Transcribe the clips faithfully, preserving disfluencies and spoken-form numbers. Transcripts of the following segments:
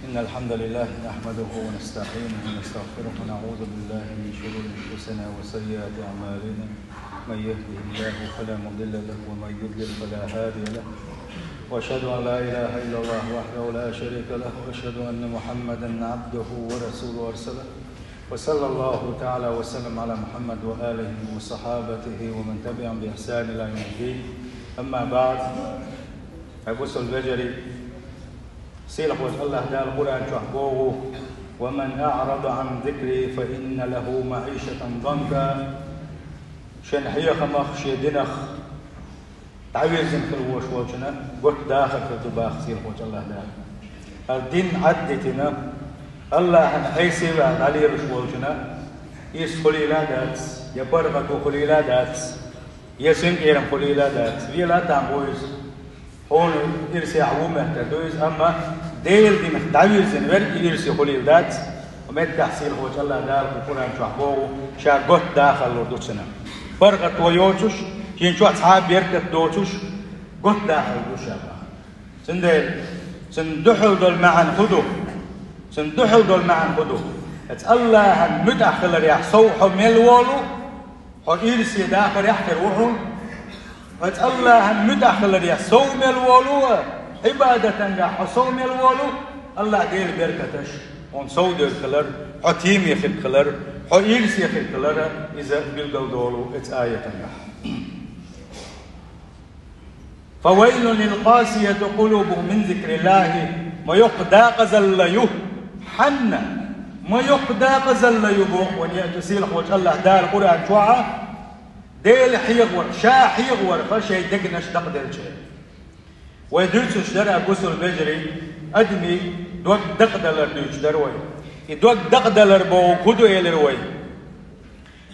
إن الحمد لله نحمده ونستعينه ونستغفره ونعوذ بالله من شرور أنفسنا وسيئات أعمالنا. من يهده الله فلا مضل له ومن يضلل فلا هادي له. وأشهد أن لا إله إلا الله وحده لا شريك له وأشهد أن محمدا عبده ورسوله أرسله. وصلى الله تعالى وسلم على محمد وآله وصحابته ومن تبعهم بإحسان إلى يوم الدين. أما بعد. Хьай бусалба вежарий, сийлахьволчу АллахӀ Дала Къуръан чохь боху: «ومن أعرض عن ذكري فإن له معيشة ضنكا». Шен хьехамах, шен динах дӀавирзина хир волуш волчунна готта дахар хир ду боху сийлахьволчу АллахӀ Дала. ХӀара дин Ӏаддитина, АллахӀана Ӏеса ваьлла дӀалелаш волчунна ирс хуьлийла а дац, я паргӀато хуьлийла а дац, я синкъерам хуьлийла а дац. Вела а там ву иза. Хьуна ирсехь ву меттар ду иза, амма Делан динах дӀавирзина верг и ирсе хуьлийла дац. Ткъа меттехь сийлахьволчу АллахӀ Дала кху Къуръан чохь боху, ша готта дахар лур ду цунна. ПаргӀато йоцуш, шен чохь цхьа а беркат доцуш, готта дахар лур ду ша боху. Цундела цунна дуьхьал долу маьӀна хӀун ду? Цунна дуьхьал долу маьӀна хӀун ду? Оцу АллахӀан муьтӀахь хиларехь сов хьо мел волу, хьо ирсе дахарехь хир ву хьуна. Оцу АллахӀан муьтӀахь хиларехь сов мел волу а, Ӏибадатангахь хьо сов мел волу, АллахӀ Делан беркаташ хьуна сов дерг хилар, хьо теме хирг хилар, хьо ирсе хирг хилар, иза билгалдолу оцу аятангахь. «فويل للقاسية قلوبهم من ذكر الله». Ма йоккха декъазалла ю, хьанна, ма йоккха декъазалла ю боху вайн сийлахьволчу АллахӀ Дала Къуръан чохь а, Дела хьехаварх, ша хьехаварх шайн дегнаш дакъаделча. Вай дуьйцуш дара, бусалба вежарий, адамийн дог дакъадалар дуьйцуш дара вай. И дог дакъадалар боху хӀун ду элира вай?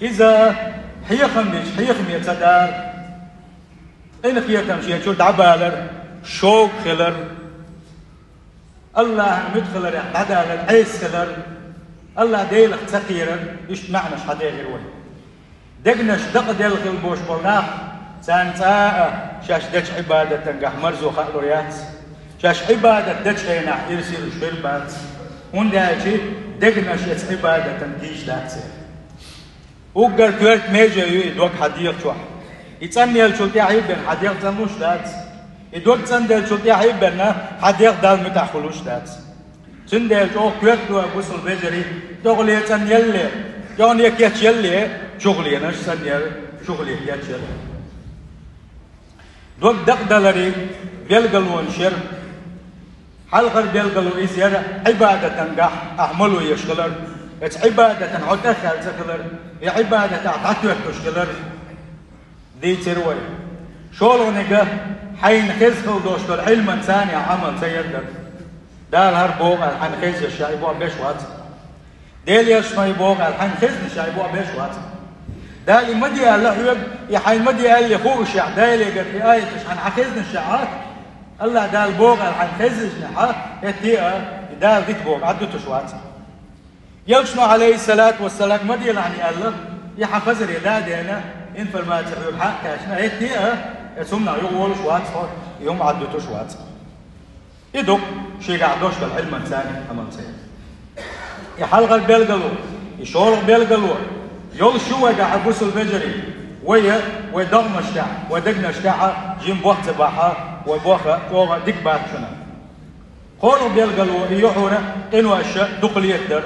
Иза хьехам бечу хьехаме ца дара. Къинхетам шен чуьра дӀабалар, шога хилар, АллахӀан муьтӀахь хиларехь дӀадалар, Ӏеса хилар, АллахӀ Делах ца кхерар, иштта маьӀнаш хьадаьхира вай. Дегнаш дакъаделла хилла болуш болу нах, царна цкъа а шаьш дечу Ӏибадатангахь марзо хаалур яц. Шаьш Ӏибадат дечу хенахь ирсе уьш хир бац, хӀунда аьлча дегнаш оцу Ӏибадатана тийша дац церан. Уггар коьрта меже ю и дог хьан дегӀа чохь. И цӀанъеллачул тӀаьхьа а бен хьан дегӀ цӀанлуш дац. И дог цӀанделлачул тӀаьхьа а бен хьан дегӀ Далла муьтӀахь хуьлуш дац. Цундела чӀогӀа коьрта ду, бусалба вежарий, тӀехула цӀанъелла, тӀехула кечъелла, чухуленаш цӀанъелла, чухуле кечъелла. Дог дакъадаларан билгалонаш яра. Хьалхара билгало иза яра Ӏибадатангахь ахь мало еш хилар, оцу Ӏибадатана хьо тӀеххаьлла ца хилар, и Ӏибадатехь дӀатоьттуш хилар, дийцира вай. ШолгӀаниг, хьайна хезна хила долуш долу Ӏилманца ахь Ӏамал ца яр дара. Дала хӀара боху аьлла, хьайна хезна ша и боху беш вац. Дела яшмай боху аьлла, хьайна хезна ша и боху беш вац. Дала и ма де аьлла хьоьга, и хьайна ма де аьлла хууш ахь, Делегара и аяташ хьайна хьан хезна ша, АллахӀ Дала боху аьлла, хьайна хезна хьан, хӀетте а, и Дала дита боху Ӏаддутуш вац. Элчано, Ӏалайхиссалату вассалам, ма делахь аьлла, и хьан хазаре да а деана, информаци хьоьга хьакхаьчна, хӀетте а, оцу хӀуманах юхаволуш вац хьо, и хӀума Ӏаддутуш вац. И ду-кх шегахь долуш долу Ӏилманца Ӏамал ца яр. И хьалхара билгало, и шолгӀа билгало, йолуш ю вайгахь, бусалба вежарий, вай, вай догӀмаш тӀехь, вай дегнаш тӀехь жима бох ца бахь, вай бох чӀогӀа дика бац шуна. КхоалгӀа билгало и ю хьуна къинош дукха летадар.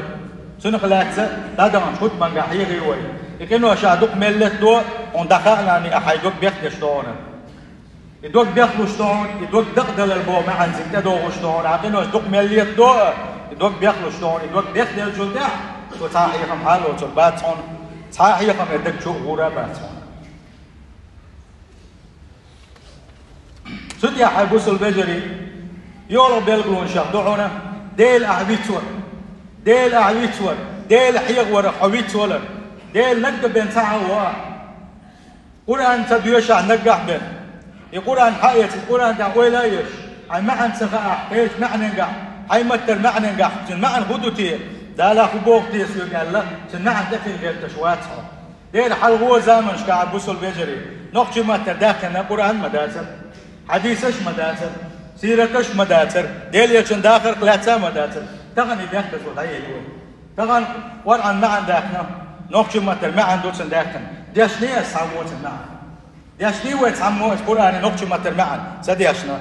Цунах лаьцна дӀадаханчу хутбангахь хьехийра вай. И къинош ахь дукха мел летадо, хьуна дӀахаанехь а хьайн дог бехдеш ду хьуна. И дог бехлуш ду хьуна, и дог дакъадалар боху маьӀна цига тӀедогӀуш ду хьуна, хьан къинош дукха мел летадо а, и дог бехлуш ду хьуна, и дог бехделлачул тӀаьхьа, цо цхьа а хьехам хьалоцур бац хьуна, цхьа а хьехам и даг чу а гӀур а бац хьуна. Цу тӀехь, хьай бусалба вежарий, йолу билгалонех ду хьуна, Дела ахь вицвар, Дела ахь вицвар, Дела хьехаварах хьо вицвалар, Дела наггахь бен ца хьахо ахь. Къуръан ца доьшахь наггахь бен. И Къуръан хьаэцна, Къуръан тӀехь ойла а еш, хьайн маьӀна ца хаахь, кхечу маьӀненгахь, хьайн маттара маьӀненгахь, цуьнан маьӀна хӀун ду те? Дала хӀун боху те соьга аьлла, цуьнан маьӀна тӀе хила гӀерташ вац хьо. Дера хьалхо заманашкахь, бусалба вежарий, нохчийн маттара даьккхина Къуръан ма дацара, хьадисаш ма дацара. Сираташ ма дацар, Делан Элчан дахарх лаьцна ма дацар. Тахан и бехказо дӀаелла вай. Тахан Къуръан маьӀна даьккхина, нохчийн маттара маьӀна ду цун даьккхина. Дешний ас цхьаммо цун маьӀна. Дешний вай цхьаммо ас Къуръана нохчийн маттара маьӀна ца дешна.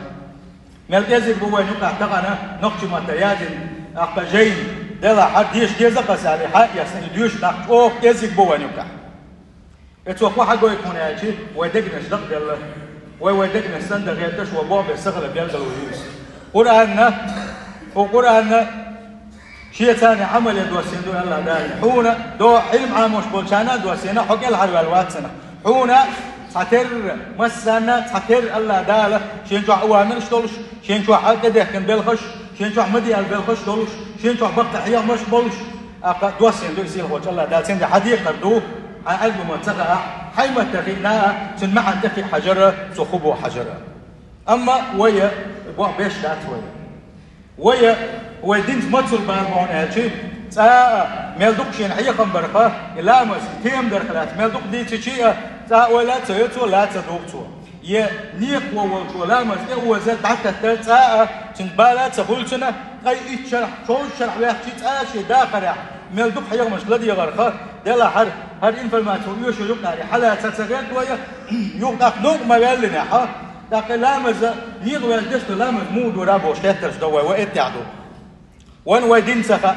Мел кӀезиг бу вайна юкъахь тахан нохчийн маттара яздина, аккха жайна, делахь хьан деша деза кхасали, хьан а эсна и доьшу нах чӀогӀа кӀезиг бу вайна юкъахь. Э, цо кхо хьагойта хьуна аьлчи, вай дегнаш дакъаделла. Вай вай дегнаш санна дан гӀерташ, вай бохбе сахала белгало юьйс. Къуръанна, о Къуръанна, шеца Ӏамале доссийна ду Аллах Дала. Хьуна, до Ӏилма Ӏамош болчарна а доссийна, хьо кӀелхьарваьлла вац цунах. Хьуна цхьатерра, массанна цхьатерра Аллах Дала, шен чохь авамираш долуш, шен чохь хьал тӀедехкина белхаш, шен чохь ма де аьлла белхаш долуш, шен чохь баккха хьехамаш болуш, аккха доссийна ду и сийлахьчу Аллах Дала. Цундела хьан декхар ду, хьан Ӏилма ма ца хаахь, хьайн матта хиъна а, цуьнан маьӀна тӀе хиъ хьажара, цо хӀун боху хьажара. Амма вай, боху беш дац вай. Вай, вай динца мацур бара боху аьлчи, цкъа а мел дукха шена хьехам барха, и ламаз, и кема дарх лаьцна, мел дукха дийцичи а, цкъа а ойла а ца йо цо, ла а ца дугӀу цо. Е некъахо волчо ламаз тӀе оза дӀататтар цкъа а, цуьнан бала а ца хуьлу цуьнан, ткъа итт шарахь, шовзткъа шарахь ваьхчи цкъа а шен дахарехь, мел дукха хьехамаш ладегӀарха, делахь хӀара, хӀара информаци оьшуш юкъара, хьала ца ца гӀерта вай, юха тӀаккха новкъа ма ваьллинехь, тӀаккха ламаза, некъа ваьлла дешна ламаз муха дора бохуш хеттарш до вай, вай эттехь ду. Вайн вай дин ца хаьа.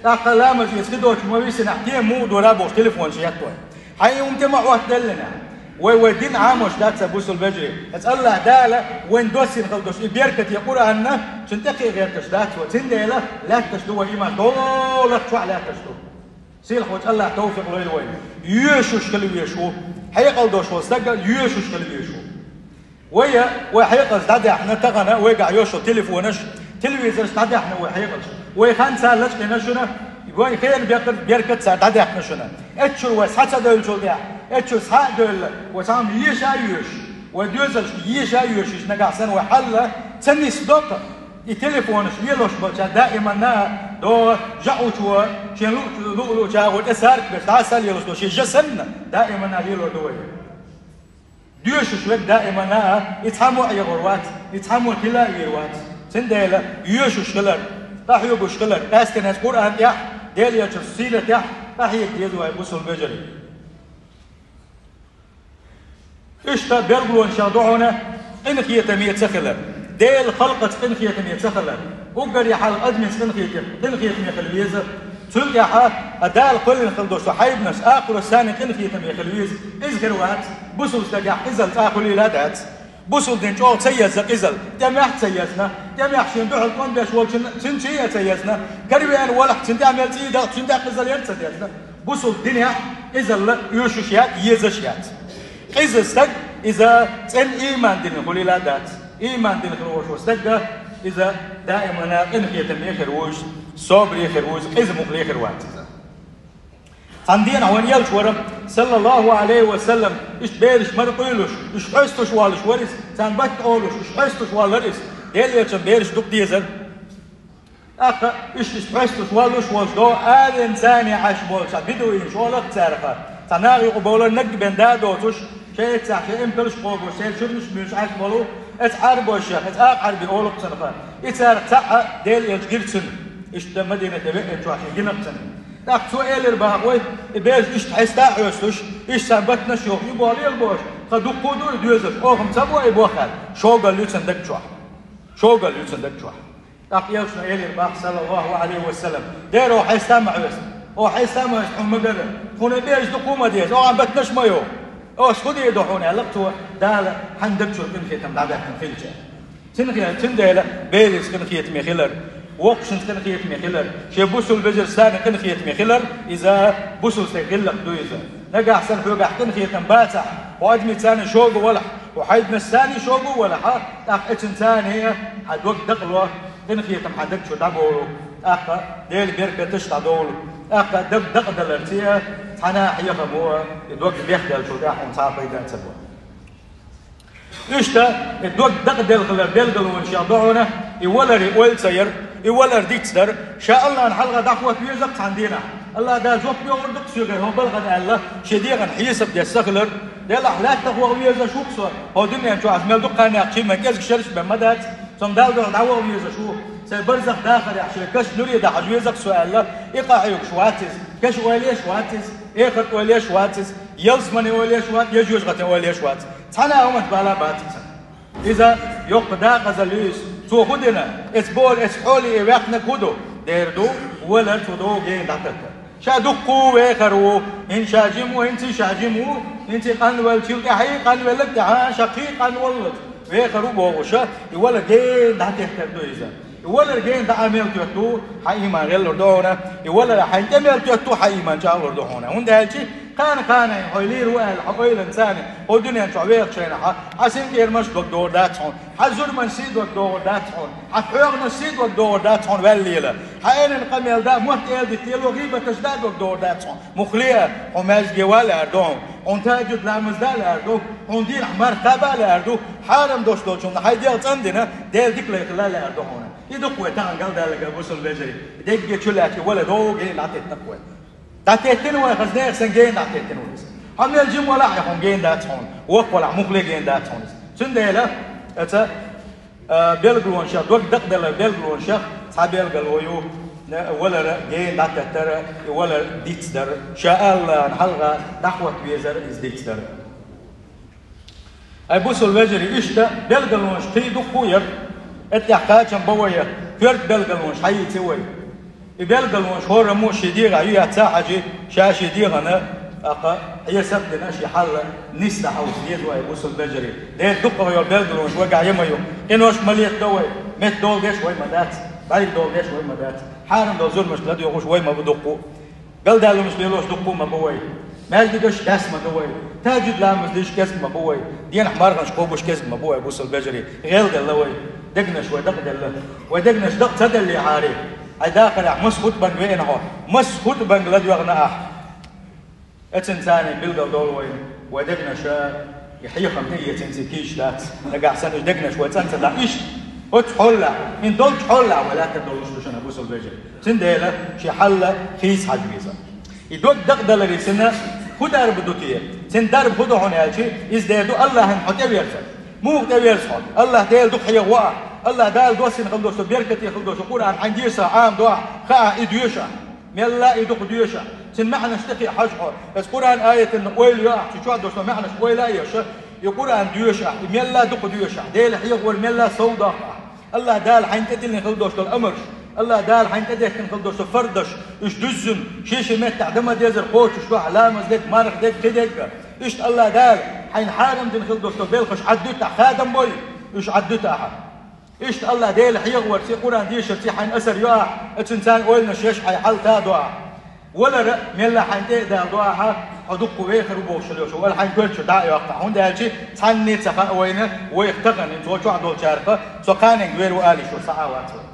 ТӀаккха ламаз иза хи доцуш ма висинехь, кема муха дора бохуш телефонаш етта вай. Хьайн хӀума тӀе ма Ӏоттаделлинехь. Вай вай дин Ӏамош дац сан бусул бежарий. Аса Аллах Дала вайн доссийна хила долуш и беркате Къуръанна, цуьнан тӀе кхин гӀерташ дац вай. Цундела лаьтташ ду вай иман долах чохь лаьтташ ду. Сийлахьчу Аллах тавфикъ лойла вайна. Йоьшуш хила везаш ву. Хьекъал долуш волу стаг йоьшуш хила везаш ву. Вай, вай хьекъалца дӀадаьхна тахана, вайгахь йолуш йолу телефонаш, телевизораш дӀадаьхна вай хьекъалца. Вай хан цара лачкъийна шуна, вай хенан бекхар беркат цара дӀадаьккхина шуна. Эцчуьра вай схьа ца девллачул тӀаьхьа, эцчуьра схьа а девлла, вай цхьамма еша а йоьшуш, вай доьзалшка еша а йоьшуш, нагахь санна вай хьал ца нисдоккху. И телефонаш лелош болчара даиманна а догӀу жаӀучо, шен лу-, луъу-луъуча гӀо тӀе сарк беш, дӀа а са лелош долу шен жа санна, даиманна а лелор ду вай. Доьшуш верг даиманна а, и цхьаммо а эгӀур вац, и цхьаммо тила а вийр вац. Цундела йоьшуш хилар, къахьоьгуш хилар, къаьсттина Къуръан тӀехь, Делан Элчан сиратехь къахьега деза вай бусул бежарий. Иштта белгалонашах ду хьуна къинхетаме ца хилар, Делан халкъаца къинхетаме ца хилар, уггаре хьалха адамца къинхете-, къинхетаме хила веза. Цул тӀаьхьа а Дала кхоьллина хила долуш со хьайбанаш, акхарос санна къинхетаме хила веза. Иза хир вац, бусул стагехь къизалла цкъа а хуьлийла а дац. Бусул дин чӀогӀа ца еза къизалла, тӀемехь а ца езна, тӀемехь шен дуьхьал тӀом беш волчун, цуьнан чий а ца езна, каравеана валахь, цуьнан тӀехь мел цӀий далахь, цуьнан тӀехь къизалла ян а ца дезна. Бусул динехь къизалла оьшуш яц, езаш яц. Къиза стаг, иза цӀена ийман дина хуьлийла а дац. Ийман дина хир волуш волу стаг, иза даимана къинхетаме хир вуьйш, собаре хир вуьйш, къиза муххале хир вац иза. Цхьана дийнахь вайн элча вара, саллаллаху алейхи ва саллам, иштта бераш мара къуьйлуш, уьш хьоьстуш воллуш вара иза, царна батта олуш, уьш хьоьстуш воллура иза. Делан Элчанна бераш дукха дезара. ТӀаккха уьш иза хьоьстуш воллуш волчу догӀу аренца Ӏаш болчу цхьа бедуинаш олу-кх цаьрга. Цхьа наха юкъа бовлар наггахь бен да а доцуш, шайн эццахь шайн эмпелаш а кхобуш, шайн шуьрнаш а буьйцуш Ӏаш болу, эцу Ӏарбойшех, эцу акха Ӏарби олу-кх цунах. И цаьрга цхьаъ а Делан Элча гира цуьнан, иштта Мадинате веанчохь шен гина-кх цунна. ТӀаккха цо элира боху вай, и бераш иштта хьеста а хьоьстуш, иштта царна баттанаш а йохуш, и боху лела бохуш, тхан дуккха а ду и доьзалш, оха-м ца боху аьлла, шогал ю цуьнан даг чохь. Шогал ю цуьнан даг чохь. ТӀаккха элчано элира боху, саллаллаху алейхи ва саллам: «Дера, оха хьеста а ма хьоьсту, оха хьеста а ма хьоьсту, хьуна ма-гарра, тхуна и бераш дукха а ма деза, оха-м баттанаш а ма йоху. Оха хӀун дийр ду хьуна?» — аьлла-кх цо, Дала хьан даг чуьра къинхетам дӀабаьхкина хилча. Цундела, цундела берашца къинхетаме хилар, воккхашца къинхетаме хилар, шен бусул вежаршца санна къинхетаме хилар, иза бусул стеган гӀиллакх ду иза. Нагахь санна хьоьгахь къинхетам бацахь, хьо адамашца санна шога валахь, хьо хьайбанашца санна шога валахь, тӀаккха эцунна санна хьан дог дакъало, къинхетам хьан даг чу дӀабовлу, тӀаккха Делан беркаташ дӀадовлу, тӀаккха даг дакъадаларца цхьана а хьехамо и дог бехделчул тӀаьхьа хьуна цхьа а пайда а ца бо. Иштта, и дог дакъаделла хилар белгалонашех ду хьуна, и валаре ойла ца яр, и валар дицдар, ша Аллахьна хьалха дӀахӀотта веза-кх цхьана дийнахь. Аллах Дала жоп йогӀур ду-кх соьгара хӀокху балхана аьлла, шен дегӀан хьесап деш ца хилар. Делахь лаьттах ваха везаш ву-кх со, хӀокху дуьнен чохь ас мел дукха хан яьккхича, мел кӀезиг шераш бен ма дац. Со-м Далла дуьхьа дӀаваха везаш ву, сай барзах дахарехь шен каш нуре дахьаш веза-кх со аьлла, и къахьоьгуш вац иза, каш ойла еш вац иза, эхарт ойла еш вац иза, ялсамани ойла еш вац, я жоьжахатин ойла еш вац. Цхьана а хӀуманца бала бац иза. Иза йоккха декъазалла ю иза. Цо хӀун дина? Эцу бола, эцу хьоле и ваьккхинарг хӀун ду? Дера ду, валар цу догӀу гена дӀататтар. Ша дуккха вехар ву, хӀинца ша жима ву, хӀинца ша жима ву, хӀинца къанвеллачул тӀаьхьа, къанвелларг тӀаьхьа, ша кхин а къанваллалц вехар ву бохуш, и валар гена дӀатеттар ду иза. И валар гена дӀа мел тоьтту, хьан ийман гӀеллур ду хьуна, и валар хьайна тӀе мел тоьтту, хьан ийман чӀагӀлур ду хьуна. ХӀунда аьлча, кхана-кхана хьо лийр ву аьлла, хьо ойланца, хьо дуьнен чохь вехачу хенахь, хьан синкъерамаш дог догӀур дац хьуна, хьан зурманаш сий дог догӀур дац хьуна, хьан пхьоьгӀанаш сий дог догӀур дац хьуна ваьллийла. Хьан элина къамел да, мотт эладита лело гӀийбаташ да дог догӀур дац хьуна. Мухле а, хьо маьждиге вала аьр ду хьуна, хьуна тахӀажжуд ламаз да лаьр ду, хьуна дийнахь марха кхаба лаьр ду, хьарам долуш долчунна хьайн дегӀ цӀандина, Дела дика лайхилла лаьр ду хьуна. И ду-кх вай тахана галдаьлларг, бусалба вежарий. Дегге чу лаьтташ вала догӀу гена дӀатеттина-кх вай. ДӀатеттина вай, хаза нехан санна гена дӀатеттина вай иза. Хьо мел жима валахь а, хьуна гена дац хьуна, воккха валахь, мухле гена дац хьуна иза. Цундела, эца, а, белгалонашех, дог дакъадаларан белгалонашех цхьа белгало ю, валар гена дӀататтар, и валар дицдар, ша аллана хьалха дӀахӀотта везар иза дицдар. Ай, бусалба вежарий, иштта белгалонаш кхин дуккха а яра, эттех кхачам бан вай, коьрта белгалонаш хьаийци вай. И белгалонаш хӀораммо шен дегӀа ю яц а хьажи, ша шен дегӀана, тӀаккха хьесап а дина, шен хьал нисса хьовса деза вай, бусалба вежарий. Дера дукхагӀа йолу белгалонаш вайгахь я ма ю. Къинош ма летадо вай, меттадолу деш вай ма дац, бӀаьргадолу деш вай ма дац, хьарам долу зуламашка ладоьгӀуш вай ма бу дуккха а. Галдаьлларш лелош дуккха а ма бу вай. Маьждигаш хьаста ма ду вай. ТахӀажжуд ламаз деш кӀезиг ма бу вай. Дийнахь марханаш кхобуш кӀезиг ма бу вай, бусалба вежарий. ГӀелделла вай. Дегнаш вай дакъаделла. Вай дегнаш дакъа ца деллехьара, хьайн дахарехь маса хутбанга веана хьо, маса хутбанга ладоьгӀна ахь, эцинца билгал долу вайна, вай дегнаш и хьехам тӀеэцинчу кийча дац. Нагахь санна уьш дегнаш вай цӀан ца дахь, иштта оцу хьолехь, хӀинца долчу хьолехь вай лаьттар долуш ду шуна, бусалба вежарий. Цундела шен хьал хийца хьажа веза. И дог дакъадаларе цуьнан хӀун дарба ду те? Цуьнан дарба хӀун ду хьуна аьлча, иза дер ду Аллахьана хьо тӀеверзар. Муха тӀеверза хьо? Аллахь Дела дукха хьехаво ахь. Аллахь Дала доссийна хила долуш долу, беркате хила долуш долу Къуръан хьайна дешахь, Ӏамадо ахь, хаахь, и доьшу ахь. Мелла а и дукха доьшу ахь. Цуьнан маьӀнаш тӀе хьажа хьо. Аса Къуръан аятанна ойла йо ахь, цу чохь долуш долу маьӀнаш ойла а еш, и Къуръан доьшу ахь, и мелла а дукха доьшу ахь. Дела хьехавар мелла а сов доккху ахь. Аллахь Дала хьайна тӀедиллина хила долуш долу амарш, Аллахь Дала хьайна тӀедехкина хила долуш долу фардаш, уьш дуьззина, шен-шен меттехь дан ма дезара кхочуш ду ахь, ламаз дерг, марха дерг, кхидерг а. Иштта Аллахь Дала хьайна хьарам дина хила долуш долу белхаш Ӏаддуьту ахь, хадам бой, уьш Ӏаддуьту ахьа. Иштта Аллахь Дела хьехаварций, Къуръан дешарций хьайна асар йо ахь, оцуьнан царна ойланаш еш хьайн хьал тадо ахь. Валар а мелла хьайна тӀе а даладо ахьа, хьо дуккха вехар ву бохуш хила йолуш, вала хьайн коьртачуьра дӀа а йоккху ахь, хӀунда аьлча цхьанне а ца хаьа вайна, вайх тахана, хӀинца вай чохь долчарах, со кханенга вер ву алий, шу схьа а вац вай.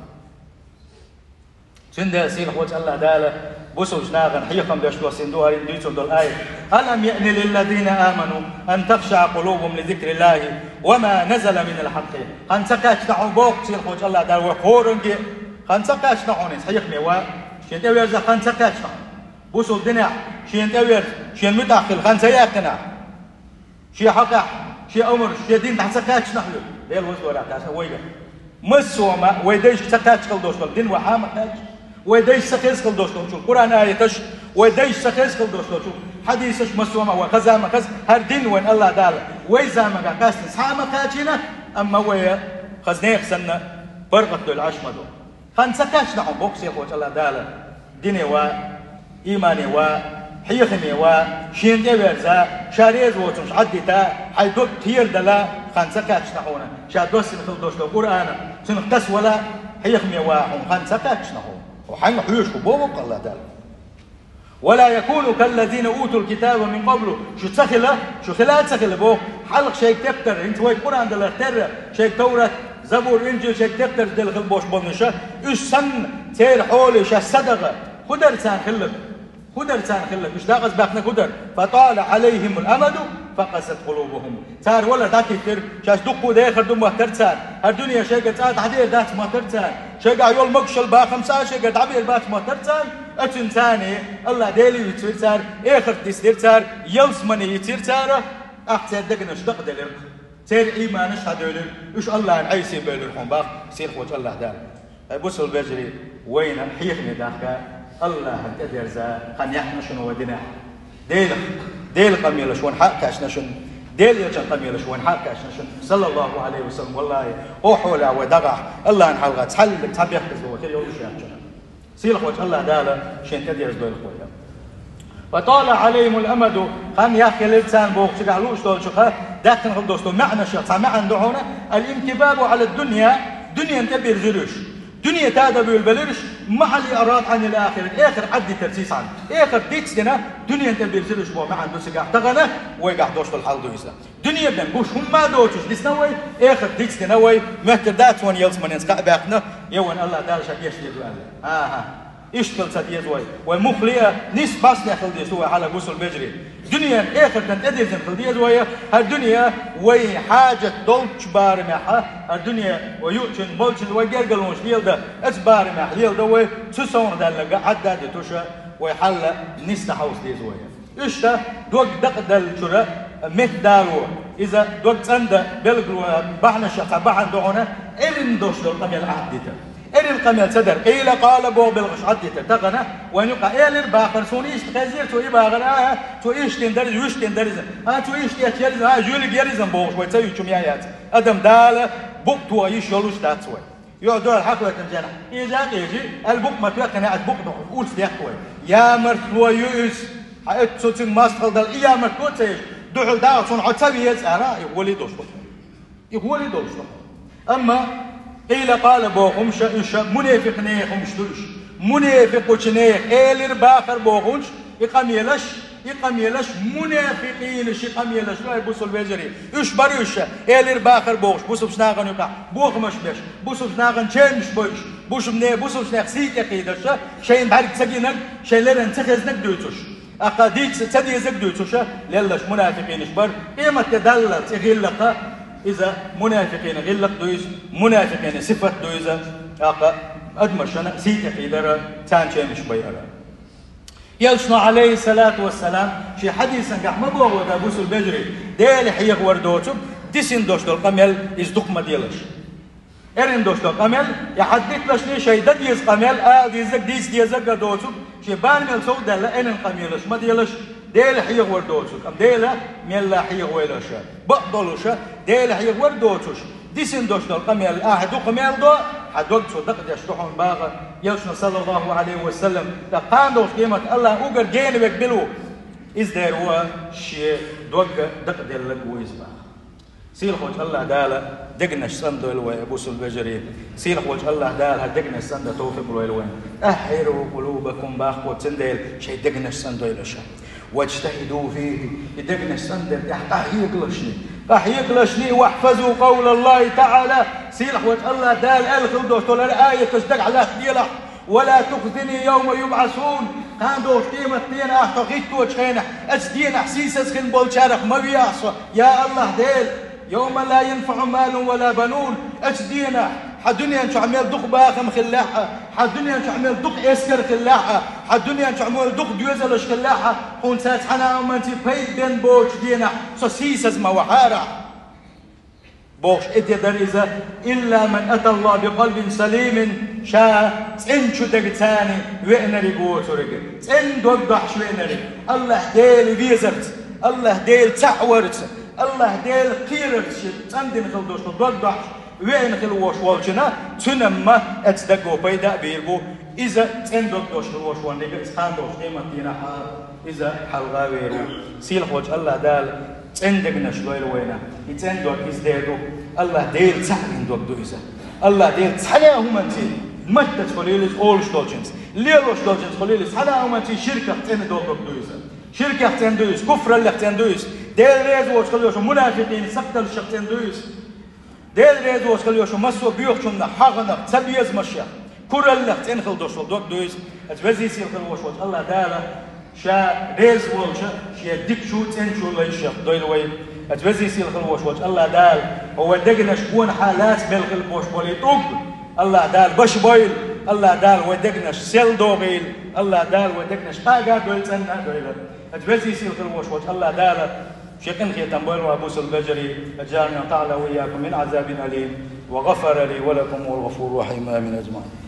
Цундела сийлахьчу Аллахь Дала бусалба нахана хьехам беш доссийна ду хӀара дуьйцур долу аят: «ألم يأن للذين آمنوا أن تخشع قلوبهم لذكر الله وما نزل من الحق». Хан ца кхаьчна хьуна боху сийлахьчу Аллахь Дала вай кхоранге, хан ца кхаьчна хьуна иза хьехаме ван, шен тӀеверза хан ца кхаьчна хьуна? Бусалба динехь шена тӀеверза, шена муьтӀахь хила хан ца яьккхина ахь? Шен хьакъехь, шен амарш, шен дин дӀа ца кхаьчна хьуна? Дела вазвара тхьаьш а вайга. Массо а ма вай дайшка ца кхаьчна хила долуш долу дин вай хьан ма кхаьчна? Вай дайша ца хеза хила долуш долчу Къуръан аяташ, вай дайша ца хеза хила долуш долчу хьадисаш, массо а ма вай хаза ма хаза, хӀара дин вайна Аллахь Дала вай заманга кхаьчна схьа а ма кхачийна, амма вай хаза нехан санна паргӀат долуш Ӏаш ма ду. Хан ца кхаьчна хьуна боху сийлахьчу Аллахь Дала, дине ван, иймане ван, хьехаме ван, шена тӀеверза, ша реза воцурш Ӏаддита, хьайн дог кхерадала, хан ца кхаьчна хьуна, ша доссийна хила долуш долу Къуръана, цуьнах тасавала, хьехаме ван хьуна хан ца кхаьчна хьуна? Хьо хьанна хьоьжуш ву боху Аллахь Дала. «ولا يكونوا كالذين أوتوا الكتاب من قبل». Шу ца хила, шу хила а ца хила боху, хьалха шайга тептар, хӀинца вайга Къуръан даларх терра, шайга Таврат, Забур, Инжил шайга тептарш делла хила болуш болнуша, уьш санна, церан хьоле шаьш са даха, хӀун дара царна хилларг? ХӀун дара царна хилларг? Уьш декъаза баьхнарг хӀун дара? «فطال عليهم الأمد فقست قلوبهم». Цара валар дӀатиттира, шаьш дуккха а дехар ду моттара царна. ХӀара дуьне шайгара цкъа а дӀадер дац моттара царна. Шайгахь йолу могушалла, бахам цкъа а шайгара дӀабер бац моттара царна. Оцуьнан царна Аллахь Деле вицвира цара, эхарт дисдира цара, ялсамане йицира цара, ахь церан дегнаш дакъаделира. Церан ийманаш схьадевлира, уьш Аллахьан Ӏийсе бевлира хьуна бах, сийлахь волчу Аллахь Дала. Ай бусалба вежарий, вайна хьехаме дахка, Аллахьан тӀедерза, кхана яхна шуна вай динехь. Делах, Делан къамелаш вайна хьакхаьчна шуна, Делан элчан къамелаш вайна хьакхаьчна шуна, саллаллаху Ӏалайхи ва саллам, валлахи, хӀокху хьолехь вай дагахь, Аллахьан хьалха цхьаллиг цхьа бехказло хир йолуш яц шуна. Сийлахь волчу Аллахь Дала шен тӀедерзадойла вай. «Ва тола Ӏалайхимул амаду», хан яхъелира царна боху цигахь лууш долчуха, даьккхина хила долчу маьӀнашах цхьа маьӀна ду хьуна, «ал-инкибабу Ӏала дунья», дуьненан тӀе бирзира уьш. Дуьне тӀе а буьйлабелира уьш, «маӀал иърад Ӏанил ахират», эхар Ӏаддитар цисхьана. Эхар дицдина, дуьненан тӀе бирзира уьш боху маьӀна ду цигахь, тахана вайгахь долуш долу хьал ду иза. Дуьне бен гуш хӀумма а доцуш дисна вай, эхар дицдина вай, моьттур дац вайна ялсаманенца кхаъ баьккхина, я вайна Аллахь Дала ша эшна деза аьлла. АхӀа, иштта хила ца деза вай. Вай муххале а, нийса бӀаьстенехь хила деза вай хьала бусалба вежарий. Дуьне эхартан тӀедирзина хила деза вай, хӀара дуьне вай хьаджат долчу барамехь, хӀара дуьне вай юучун болчун вай гергарлонаш леладан, оцу барамехь леладан вай, цу совнаха даьлларг Ӏадда а дитуш, вай хьал нийса хьовса деза вай. Иштта дог дакъаделлачуьра метта дало, иза дог цӀандан белгало бахьанашах цхьа бахьана ду хьуна, эрна долуш долу къамел Ӏаддитар. Эрна къамел ца дара, къийла-къала боху белхаш Ӏаддитар. Тахана вайна юкъахь элира бахар, суна иштта хезира, цо и бахар, а, цо иштта дина дара иза, вуьшта дина дара иза, а, цо иштта эцна яра иза, а, жуьлиг яра иза бохуш, вай ца юьйцу хӀума яц. Адам Дала букъ тоха йиш йолуш дац вай. Юха дойла хьахоьттина жена, къежа а къежи, аьлла букъ ма тоьхкина, аьлла букъ дохуш, урс дехка вай. Ямартло ю иза. Хьан эццо цуьнга мастагӀал дала, и ямартло а ца еш, дуьхьал дагӀа цунна хьо ца веза, ара, и гӀоле долуш ду. И гӀоле долуш ду. Амма къийла-къала боху хӀумаш, уьш мунепикъ нехан хӀумаш ду уьш. Мунепикъ волчу нехан элира бахар боху хӀумаш, и къамелаш, и къамелаш, мунафикъинаш и къамелаш ду, ай бусалба вежарий. Уьш бара уьш, элира бахар бохуш, бусалбачу нахана юкъахь бохамаш беш, бусалбачу нахана чевнаш бойуш, бусалбачу не-, бусалбачу нехан сий тӀекхийдаш, шайна бӀаьрг ца гинарг, шайн леррина ца хезнарг дуьйцуш. ТӀаккха дийца ца дезарг дуьйцуш, леллаш мунафикъинаш бара, къематде даллалц и гӀиллакх, иза мунафикъина гӀиллакх ду иза, мунафикъина сифат ду иза, тӀаккха адамашна сий тӀекхийдара, царна чевнаш байара. Элчано, Ӏалайхиссалату вассалам, шен хьадисангахь ма боху вай, бусалба вежарий, Дела хьехавар доцург дисина долуш долу къамел иза дукха ма делаш. Эрна долуш долу къамел, я хьаддиталашний шайн дан деза къамел, ала дезарг, дийца дезарг а доцург, шен бана мел сов а даьлла, эрна къамелаш ма делаш, Дела хьехавар доцург, амма Дела мелла хьехавойла аша, бакъ долуша, Дела хьехавар доцуш, дисина долуш долу къамел, ахьа дукха мел до, хьан дог цо дакъадеш ду хьуна баха, Элчано, саллаллаху Ӏалайхи ва саллам, тӀаккха кхана долчу къемат Аллахь уггар гена верг мила ву? Иза дера ву, шен дог дакъаделларг ву иза баха. Сийлахь волчу Аллахь Дала дегнаш цӀандойла вай, бусалба вежарий. Сийлахь волчу Аллахь Дала хӀара дегнаш цӀандан товфикъ лойла вайн. «ТӀаххьиру къулубакум», баха, цундела шайн дегнаш цӀандойла аша. «ВаджтахӀиду фихӀи», и дегнаш цӀандерг тӀехь къахьегалашний, къахьегалашний, «вахьфазу къавлаллахӀи таӀала», сийлахь волчу Аллахь Дала аьлла хила долуш долу хӀара аяташ дагахь латтаделахь. «Ва ла тухзини явма юбӀасун». Кхана долчу къематан дийнахь ахь со хӀитточу хенахь, оцу дийнахь сийсаз хин болчарах ма вехьа со, я Аллахь Дела. «Явма ла янфаӀу малун ва ла банун». Оцу дийнахь хьан дуьнен чохь мел дукха бахам хиллехь а, хьан дуьнен чохь мел дукха эскар хиллехь а, хьан дуьнен чохь мел дукха доьзалаш хиллехь а, хьуна цара цхьана а хӀуманца пайда бен боцучу дийнахь со сийсаз ма вахьара. Бохуш, и де дара иза, «илла ман аталлахӀа бикъалбин салимин», ша цӀена чу дагца веанарг воцург, цӀена дог дохьуш веанарг, Аллахь Дела везарца, Аллахь Дела цхьаъ варца, Аллахь Дела кхерарца шен цӀандина хила долуш дог дохьуш веана хила волуш волчунна, цуьнан ма оцу даго пайда а бийр бу, иза цӀена дог долуш хила волуш верг а, иза кхана долчу къематдийнахь а иза хьалха а вер ву. Сийлахь волчу Аллахь Дала цӀена дегнаш лойла вайна. И цӀена дог иза дер ду. Аллахь Дела цхьаъ вина дог ду иза. Аллахь Дела цхьана а хӀуманца, маттаца хуьлийла иза, олуш долчуьнца, лелош долчуьнца хуьлийла иза, цхьана а хӀуманца ширках цӀена долу дог ду иза. Ширкех цӀена ду иза, куфраллех цӀена ду иза, Дела реза воцуш хила йолуш мунафикъинех, сакхталлашех цӀена ду иза. Дела реза воцуш хила йолуш массо а боьхачунна, хьагӀанах, цабезамашех, кураллех цӀена хила долуш долу дог ду иза. Оцу везий сийлахь хила волуш волчу Аллахь Дала ша реза волчу шен дикачу, цӀеначу лайшех дойла вай. Оцу везий сийлахь хила волуш волчу Аллахь Дала хьо вай дегнаш гонахьа лаца мел хила болуш болу тӀулг, Аллахь Дала баш бойла, Аллахь Дала вай дегнаш сел догӀийла, Аллахь Дала вай дегнаш кхага а дойла, цӀанна а дойла. Оцу везий сийлахь хила волуш волчу Аллахь Дала شيخ انخي تنبول وابوس البجري، اجارنا تعالى واياكم من عذاب اليم، وغفر لي ولكم والغفور الرحيم، امين اجمعين.